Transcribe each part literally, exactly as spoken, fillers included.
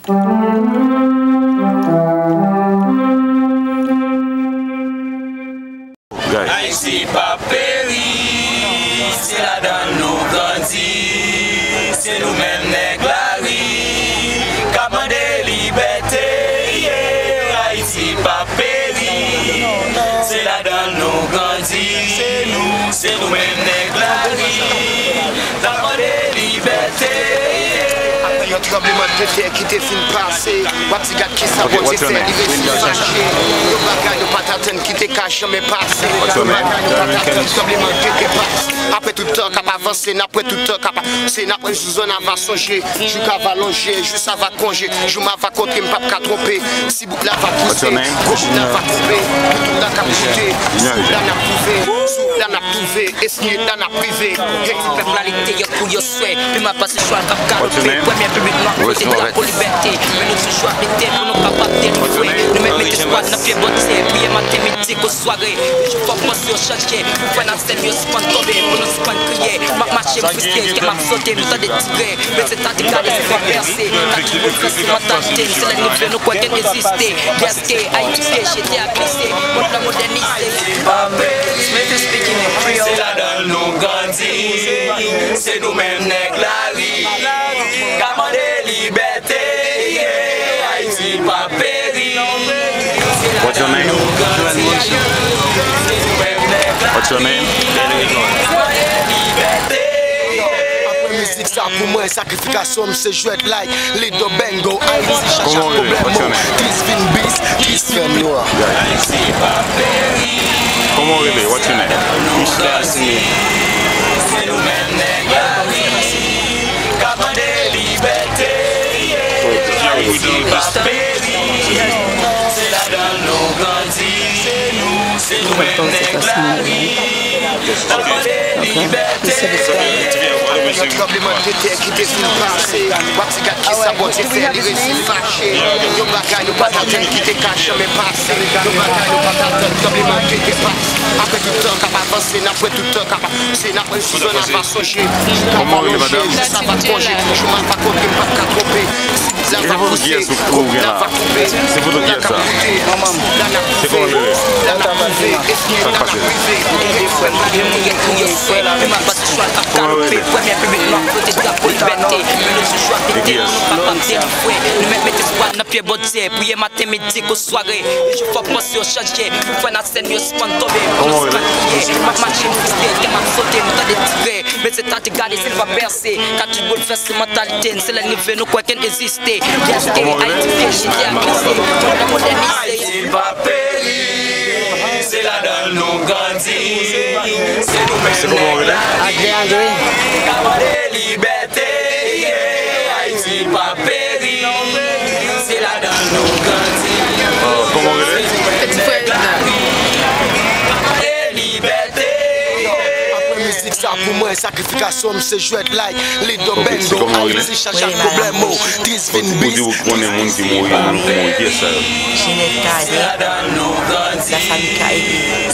Ayiti p ap peri, se ladan l nou grandi. Se nou menm nèg lari k ap mande libète, yeah. Ayiti p ap peri, se ladan l nou grandi. Se nou, se nou menm nèg lari k ap mande libète, yeah. Apre yon tranblemanntè ki te fin pase, w ap di gad kisa Bondye fè, li resi fache. Yon bagay nou pa t atann ki te ka janmen pase. Yon bagay nou pa t atann, tranblemanntè pase. Apre tout tan k ap avanse, n ap wè tout tan k ap pase, n ap wè jou zòn a va sonje, jou k a va lonje, jou sa va konje, jou m a va konte, m p ap ka twonpe. Si bout la va pouse, gwo bout la va koupe, tout la n ap koute. Sou wout la n ap twouve, sou wout la n ap twouve, espri la n ap rive. Hey, ti pèp la, li te yè pou yo swè. Pi m ap pase chwal k ap galope. Premye piblik nwa flote drapo libète. Men nou toujou ap lite pou nou kapab delivre. Nou met, met espwa nan pye Bondye. Priye maten, midi kou sware. Yon jou fòk mwen yo chanje. Pou fè n ap sèn yo sispann tonbe. Pou nou sispann kriye. M ap mache, m fristre, kè m ap sote, m tande tire. Men se ta di gade, se pa pèse. Ka tout moun fè sou mantalite n. Se lè n rive, nou kwè ke n egziste. Dèske Ayiti te jete a glise. Mond lan modènize. Smith is speaking in Creole. Se ladan l nou grandi. Se nou menm nèg lari k ap mande libète, yeah. Ayiti p ap peri. What's your name? What's your name? Apre mizik sa pou mwen, sakrifikasyonm se jwèt like Lido Bengo, Ayiti chacha pwoblèm ou. Tris vin bis, tris vin nwa. Kòman w rele? What's your name? Michel Asimi. Yon tranblemanntè ki te fin pase, w ap di gad kisa Bondye fè, li resi fache. Yon bagay nou pa t atann ki te ka janmen pase. Yon bagay nou pa t atann, tranblemanntè pase. Apre tout tan k ap avanse, n ap wè tout tan k ap pase, n ap wè jou zòn a va sonje, jou k a va lonje, jou sa va konje, jou m a va konte, m p ap ka twonpe. Si bout la va pouse, gwo bout la va koupe. Tout la n ap koute, tout la n ap twouve, tout la n ap twouve, espri la n ap rive. Gen de frè m, gen de frè m, men m ap pase chwal k ap galope. Premye piblik nwa flote drapo libète. Men nou toujou ap lite pou nou kapab delivre. Nou met, met espwa nan pye Bondye. Priye maten, midi kou sware. Yon jou fòk mwen yo chanje. Pou fè n ap sèn yo sispann tonbe. Pou nou sispann kriye. M ap mache, m fristre, kè m ap sote, m tande tire. Men se ta di gade, se l pa pèse. Ka tout boulvèse mantalite n. Se lè n rive, nou kwè ke n egziste. Dèske Ayiti te jete a glise. Mond lan modènize. Ayiti p ap peri. Se ladan l nou grandi. Se nou menm nèg lari. Adre, Adre. K ap mande libète, yeah. Ayiti p ap peri. Se ladan l nou grandi. Kòman w rele? Ti frè Edna. Apre mizik sa pou mwen, sakrifikasyonm se jwèt like Lido Bengo, Ayiti chacha pwoblèm ou. Tris vin bis. Ou di w konnen moun ki mouri, moun ki mouri, kiyès sa yo? Jeanette Cadet, la famille Cadet,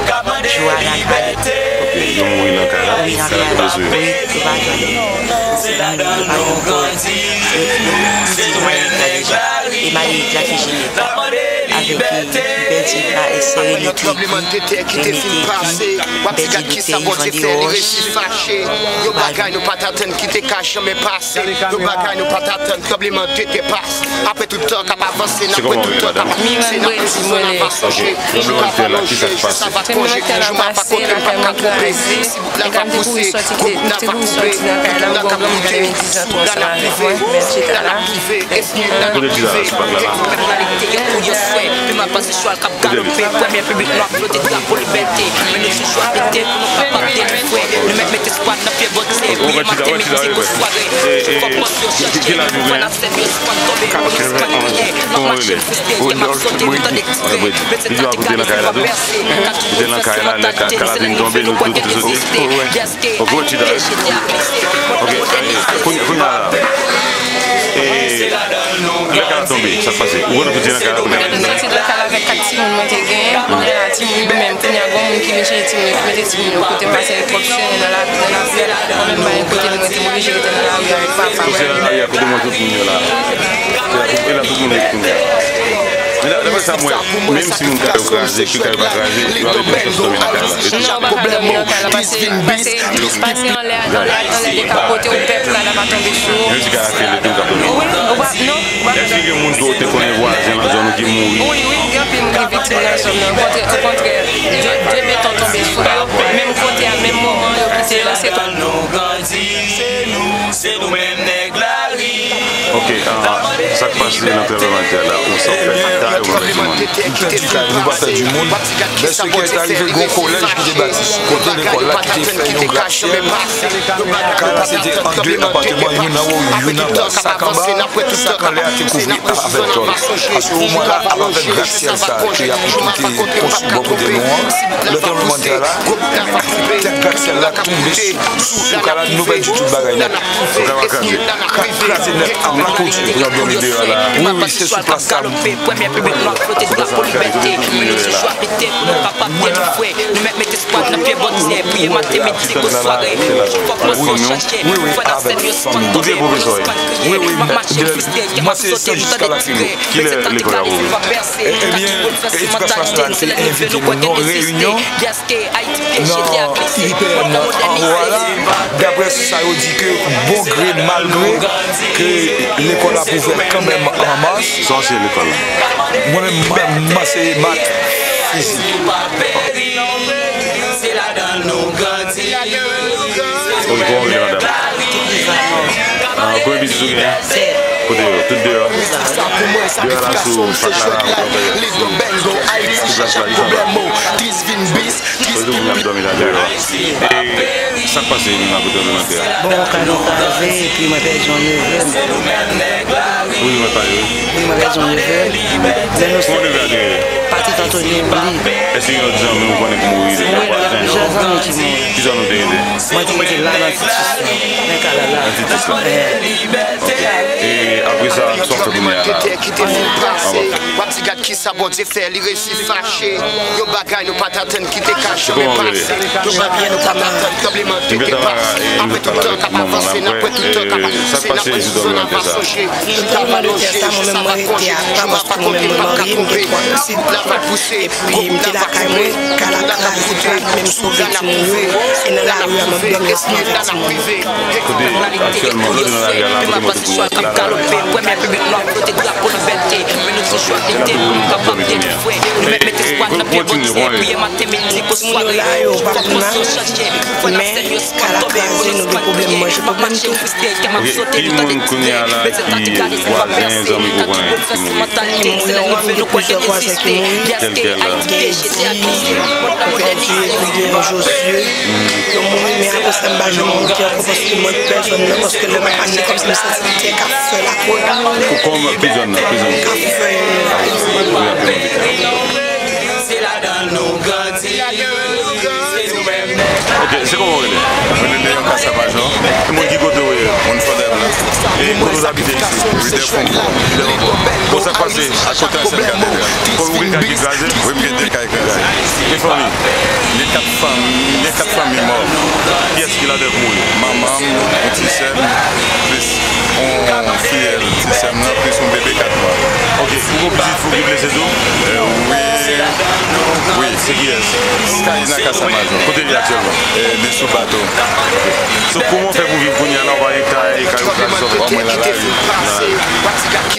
Cadet, Johanna Cadet. Ok, yo mouri nan kay la? Wi, nan kay la. Wi, yo pa jwenn. Wi, yo pa jwenn kò yo. Yo, yo di Marie Cadet deja. E Marie Jacques Jeanette. Avèk, e, li pèdi, e, Serenité ki remete, ki pèdi, li te vivan deyò. Yon bagay nou pa t atann ki te ka janmen pase. Yon bagay nou pa t atann, tranblemanntè pase. Apre tout tan k ap avanse, n ap wè tout tan k ap pase, n ap wè jou zòn a va sonje, jou k a va lonje, jou sa va konje, jou m a va konte, m p ap ka twonpe. Si bout la va pouse, gwo bout la va koupe, tout la n ap koute, sou la n ap rive, sou la n ap rive, espri la n ap rive. Gen pèp la li te yè pou yo swè, pi m ap pase chwal k ap galope, premye piblik nwa flote drapo libète. Men nou toujou ap lite pou nou kapab delivre. Nou met, met espwa nan pye Bondye. Priye maten, midi kou sware. Fòk mwen yo chanje. Fò n ap sèn yo sispann tonbe. Pou yo sispann kriye. M ap mache, m fristre, kè m ap sote, m tande tire. Men se ta di gade, se pa pèse. Ka tout moun fè sou mantalite n. Se lè n rive, nou kwè ke n egziste. Dèske Ayiti te jete a glise. Mond lan modènize. Kounye a la. E lè kay la tonbe, sa k pase? Ou konn tout ti nan kay la, kounye a la. Ti nan kay la avèk kat timoun mwen te genyen. Kounye a timoun yo menm, kounye a gon moun ki Vin chanje timoun yo, ki mete timoun yo kote m pase twòp seren nan la, nan lafè. Mwen menm, m pa gen kote m rete, m oblije rete nan lari avèk papa mwen. Ou se nan lari a kote mwen tout moun yo la. Se la tout, e la tout moun ret kounye a. Men da- daprè sa m wè, menm si moun kay yo kraze, ke kay yo pa kraze, yo ap gen chans dòmi nan kay la. E tou. Non, ou pa ka dòmi nan kay la, pase, pase, pase anlè, anlè, anlè de kapote ou pè pou kay la pa tonbe sou ou. Menm si kay la fele tou, ou ka tonbe. Wi, ou pa, non, ou pa ka dòmi. Èske gen moun ke w te konnen vwazen nan zòn ou ki mouri? Wi, wi, gen anpil moun ki viktim nan zòn nan. Okontrè, okontrè, de, de beton tonbe sou yo, menm kote a, menm moman, yo kite yo, se tou. Ok, ah, sa k pase nan Pèlomantè la, ou sa w fè, ta yo mwen di moun. Pèdi kay, nou pa pèdi moun. Lè sekirite arive, gen yon kolèj ki te bati sou kote lekòl la, ki te fè yon grasyèl. Kay la se te an de apatman, youn anwo, youn anba. Sa k anba, sa k anlè a te kouvri avèk tòl. Paske moman la, ap avèk grasyèl sa ke y ap kite konstwi bò kote nou an, lè tranblemanntè la, tèt grasyèl la tonbe sou, sou kay la, nou pèdi tout bagay nèt. Kay la kraze. Kay kraze nèt, ap lakouti pou y ap dòmi deyò la. Wi, wi, se sou plas la. Premye piblik nwa flote drapo libète, men nou toujou abite pou nou kapab delivre. Nou mèt mete espwa nan pye Bondye, priye maten, midi kou sware. Fòk nou chache, fò la sèn yo sispann tonbe, pou nou sispann kriye. M ap mache m fristre, kè m ap sote, m tande ti kre. Men se tan ki planifi pa pèse, tan ki boulvèse mantalite nou, se lè nou leve nou kwè gen deziste. Dèske Ayiti pyeje, te a glise, pwòp nan modènite. Daprè sa yo di ke bon gre mal gre, ke lekòl ap ouvè kanmenm an mas. Sa w se lekòl la? Mwen menm, mwen, mwen se mat, fizik. Ok, kòman w rele, madanm? Ah, konbyen pitit ou genyen? Kote yo? Tout deyò? Deyò la sou fatra la, sou plas la, ki sa? Kote tout moun ap dòmi la deyò a? E sa k pase nan kote w rete a? Bon, kay nou kraze, epi mwen pèdi yon neve m. Wi, mwen pale, wi. Wi, mwen pèdi yon neve m. Lè nou... Kòman neve a te rele? Patrick Anthony Emily. Èske gen lòt zanmi w konnen ki mouri, de vwazen? Wi, gen plizyè zanmi ki mouri. Ki zòn ou te rete? Mwen te rete la nan Titus la, nan kay la la. Nan Titus la? Eh. Ok. E apre sa, sa w fè kounye a la? Anba. W ap di, gad kisa Bondye fè, li resi fache. Yon bagay nou pa t atann ki te ka janmen pase. Yon bagay nou pa t atann, tranblemanntè te pase. Apre tout tan k ap avanse, n ap wè tout tan k ap avanse, n ap wè sou zòn nan pa sonje. Chita pa lonje, sa va konje, jou va pa konte, pa ka twonpe. Gwoup la va pouse, gwoup la va twoupe, gwoup la ka fout, gwoup la n ap rive, n ap rive, n ap rive. Kote aktyèlman, kote nan lari a la, kote mwen te kounye a la? Premye piblik nwa flote drapo libète, men nou toujou abite pou nou kapab delivre. Nou mèt mete espwa nan pye Bondye, priye maten, midi kou sware. Fòk nou chache, fò n ap sèl yo sispann tonbe, pou nou sispann kriye. M ap mache m fristre, kè m ap sote, nou tande ti kre. Men se tan ki planifi pa pèse, tan ki boulvèse mantalite, se lè nou leve nou kwè gen deziste. Dèske Ayiti pyeje, te a glise, pwòp nan modènite. Yo mouri, men apre sa, m pa janm moute ankò paske mwen pèsonn nan, paske lè m ap mache kòmsi m santi tè k ap fè lakòd. Ou kòman, ki zòn nan? Ki zòn nan? K ap fè. Se ladan nou grandi. Ok, se kòman w rele? Mwen rele Leon Cassavageau. E mwen ki kote w ye? Mwen Fòdèblan. E kote w t abite isi? Ri Dèfonko. Ri Dèfonko. Bon, sa k pase ak kote ansèn katedral? Kòm ou gen kay ki kraze? Wi, m gen de kay kraze. E fanmi? Gen kat fanmi, gen kat fanmi mò. Kiyès ki ladan k mouri? Manman m, yon ti sè m, plis yon fiyèl ti sè m nan, plis yon bebe kat mwa. Ok, ou gen pitit ou ki blese tou? Eh, wi. Wi, se kiyès? Kay nan Kasa Majon. Kote l ye aktyèlman? Eh, li sou bato. So, kòman w fè pou viv kounye a la, ou pa gen kay, kay ou kraze, sa w fè? Bon, mwen nan lari.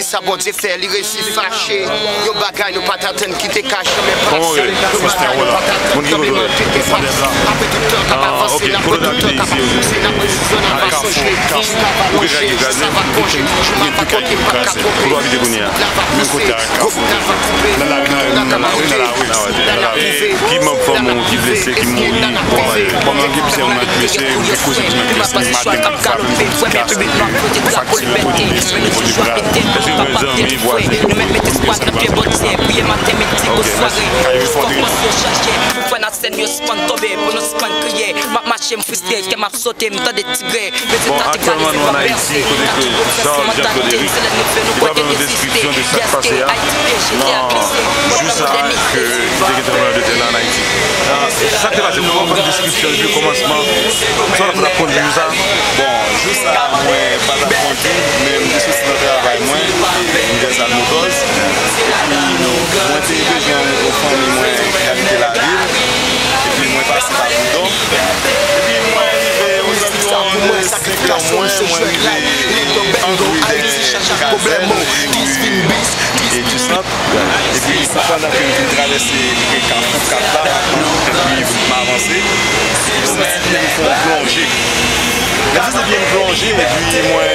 Sa Bondye fè, li resi fache. Yon bagay nou pa t atann ki te ka janmen pase. Yon bagay nou pa t atann, tranblemanntè te pase. Apre tout tan k ap avanse, n ap wè tout tan k ap pouse, n ap wè sou zòn nan pa sonje. Jou ka va lonje, jou sa va konje, jou pa va konte, pa ka twonpe. Gwoup la va pouse, gwoup la va twoupe, gwoup la va twoupe. Ki manm fanmi w ki blese, ki mouri? Bon, mwen gen plizyè moun ki blese, gen kouzen ki blese, maten m frape m pou ti kras, faktire kote blese, kote bra. Èske Mezanmi, vwazen, nou mèt met espwa nan pye Bondye. Priye maten, midi, kou sware. Fòk panse yo chanje. Pou fè nan sèn yo sispann tonbe, pou nou sispann kriye. M ap mache, m fristre, kè m ap sote, m tande tigre. Bon, aktyèlman, nou ann Ayiti, kote ke Charles Jean Claude Eric, li pral ban nou deskripsyon de sa k pase a nan jou sa a ke li te gen tranblemanntè la ann Ayiti. Sa k te pase, nou ban nou deskripsyon depi kòmansman. Sa w t ap konn jou sa? Bon, jou sa a, mwen pa t ap kondui, men m te soti nan travay mwen, Universal Motors. Epi, mwen te bezwen yon fanmi mwen ki abite lavil. Epi, mwen pase pa Boudon. Epi, mwen rive, ozanviwon de senk è mwen, mwen rive antre dèyè kazèn, epi, e Toussaint. Epi, pandan ke m fin travèse kafou kat la, epi m avanse, m santi pye m fè yon plonje. Lè m santi pye m plonje, epi mwen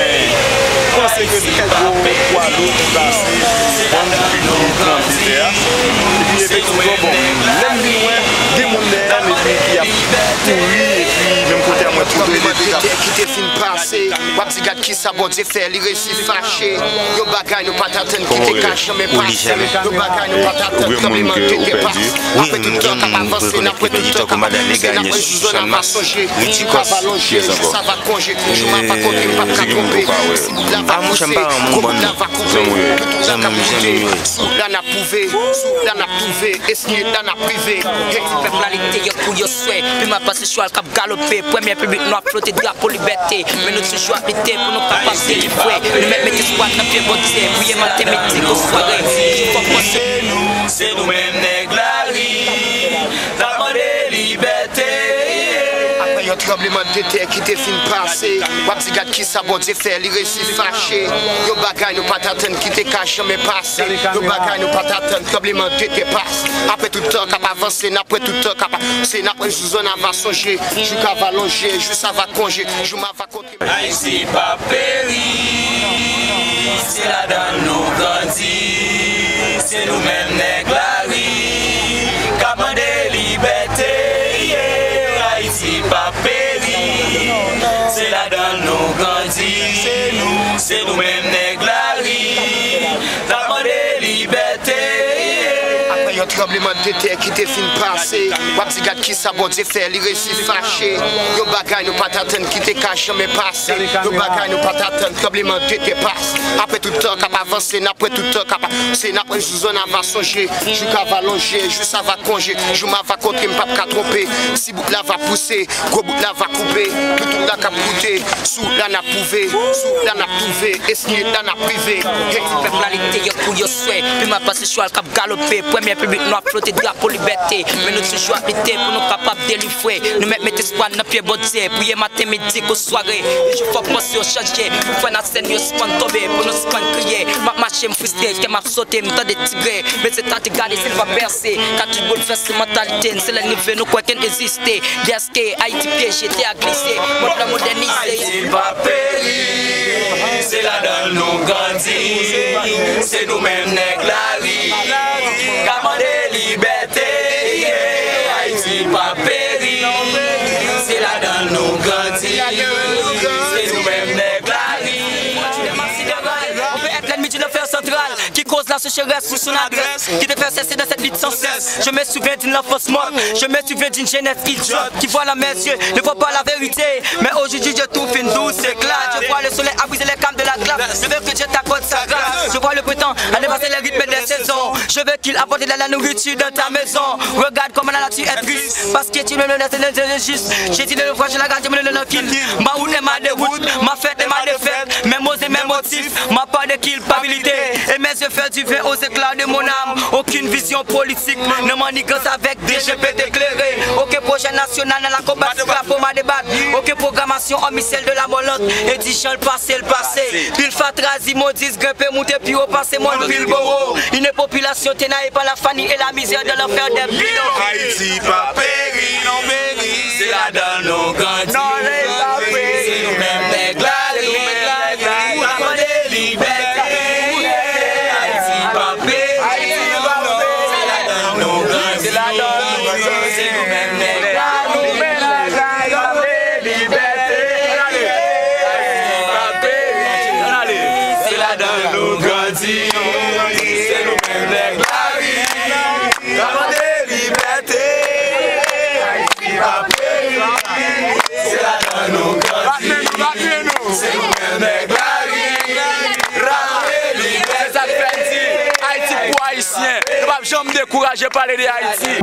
panse ke se kèk gwo pwa lou ki pase, epi bann ki tranble tè a. Epi efektivman, bon, lè m vin wè, gen moun dèyè m, epi ki ap kouri, epi menm kote a mwen tou. Ki te fin pase, w ap di, "Gad kisa Bondye fè," li resi fache. Yon bagay nou pa t atann ki te ka janmen pase. Yon bagay nou pa t atann, tranblemanntè te pase. Apre tout tan k ap avanse, n ap wè tout tan k ap avanse, n ap wè jou zòn ava sonje, jou ava lonje, jou sa va konje, jou m ava konte, m p ap ka twonpe. Si bout la va pouse, gwo bout la va koupe. Tout tan k ap pouse, sou wout la n ap pouve, sou wout la n ap twouve, esnye la n ap rive. Ti pèp la lite yo pou yo swè, pi m ap pase chwal k ap galope, premye piblik nou ap flote drapo libète. Men nou toujou ap lite pou nou kapab delivre. Nou mèt met espwa nan pye Bondye. Priye maten, midi, kou sware. Jou fòk panse. Se nou, se nou menm nèg lari. N ap mande libète. Apre yon tranblemanntè ki te fin pase, w ap di, "Gad kisa Bondye fè," li resi fache. Yon bagay nou pa t atann ki te ka janmen pase. Yon bagay nou pa t atann, tranblemanntè pase. Apre tout tan k ap avanse, n ap wè tout tan k ap pase, n ap wè jou zòn ava sonje, jou k ava lonje, jou sa va konje, jou m ava konte. Ayiti p ap peri, se ladan l nou grandi, se nou menm nèg lari, k ap mande libète, yeah. Ayiti p ap peri, se ladan l nou grandi, se nou, se nou menm nèg lari, k ap mande libète. Apre yon tranblemanntè ki te fin pase, w ap di, "Gad kisa Bondye fè," li resi fache. Yon bagay nou pa t atann ki te ka janmen pase. Yon bagay nou pa t atann, tranblemanntè pase. Apre tout tan k ap avanse, n ap wè tout tan k ap pase, n ap wè jou zòn ava sonje, jou k ava lonje, jou sa va konje, jou m ava konte, m p ap ka twonpe. Si bout la va pouse, gwo bout la va koupe. Nou tout la k ap koute, sou wout la n ap pouve, sou wout la n ap twouve, esnye la n ap rive. Ti pèp la lite yo pou yo swè, pi m ap pase chwal k ap galope, premye piblik nou ap flote drapo libète. Men nou toujou ap lite pou nou kapab delivre. Nou mèt met espwa nan pye Bondye, priye maten, midi, kou sware. Jou fòk panse yo chanje, pou fè nan sèn yo sispann tonbe, pou nou sispann kriye. M ap mache, m fristre, kè m ap sote, m tande tigre. Men se tande gade si l pa pèse, katouch boulvèse mantalite n, se lè n rive nou kwè ke n egziste. Dèske Ayiti pyeje, tè a glise, mond lan modènize. Ayiti p ap peri, se ladan l nou grandi, se nou menm nèg lari, k ap mande libète, yeah. Ayiti p ap peri, se ladan l nou grandi, se nou menm nèg lari. On peut être l'ennemi d'une affaire centrale qui cause la sécheresse sous son adresse, qui te fait cesser dans cette lutte sans cesse. Je me souviens d'une enfance morte, je me souviens d'une jeunesse idiote qui voit la mes yeux, ne voit pas la vérité. Mais aujourd'hui, je trouve une douce éclat. Je vois le soleil abriser les cames de la glace. Je veux que Dieu t'accorde sa grâce. Je vois le printemps à dépasser les rythmes des saisons. Je veux qu'il apporte de la nourriture dans ta maison. Regarde comment la nature est triste, parce que tu me le laisses juste. Jésus ne le voit, je la garde, je me le tranquille. Ma route et ma déroute, ma fête et ma défaite, mes mots et mes motifs, ma part de culpabilité et mes yeux faire du vin aux éclats de mon âme. Aucune vision politique ne manigance avec D G P éclairé. Aucun projet national dans la combat, drapeau ma débat. Aucune programmation homicide de la mort lente. Et di jan l pase, l pase. Pil fatra, zimondis, grenpe, moute pi wo, pase mòn, pil bowo. Une population tenaillée par la famine et la misère dans l'enfer des bidons. Ayiti p ap peri, non peri. Se ladan l nou grandi. Non, li p ap peri. Se nou menm nèg lari. N ap mande libète. Ayiti p ap peri. Ayiti p ap peri. Se ladan l nou grandi. Se ladan l nou grandi. Se nou menm nèg lari. N ap mande libète. Ayiti p ap peri. Se ladan l nou grandi. Di, se nou menm nèg lari, k ap mande libète. Ayiti p ap peri, se ladan nou grandi. Se nou menm nèg lari, rape libète. Se sa k fè n di, Ayiti pou Ayisyen. Nou p ap janm dekouraje pale de Ayiti.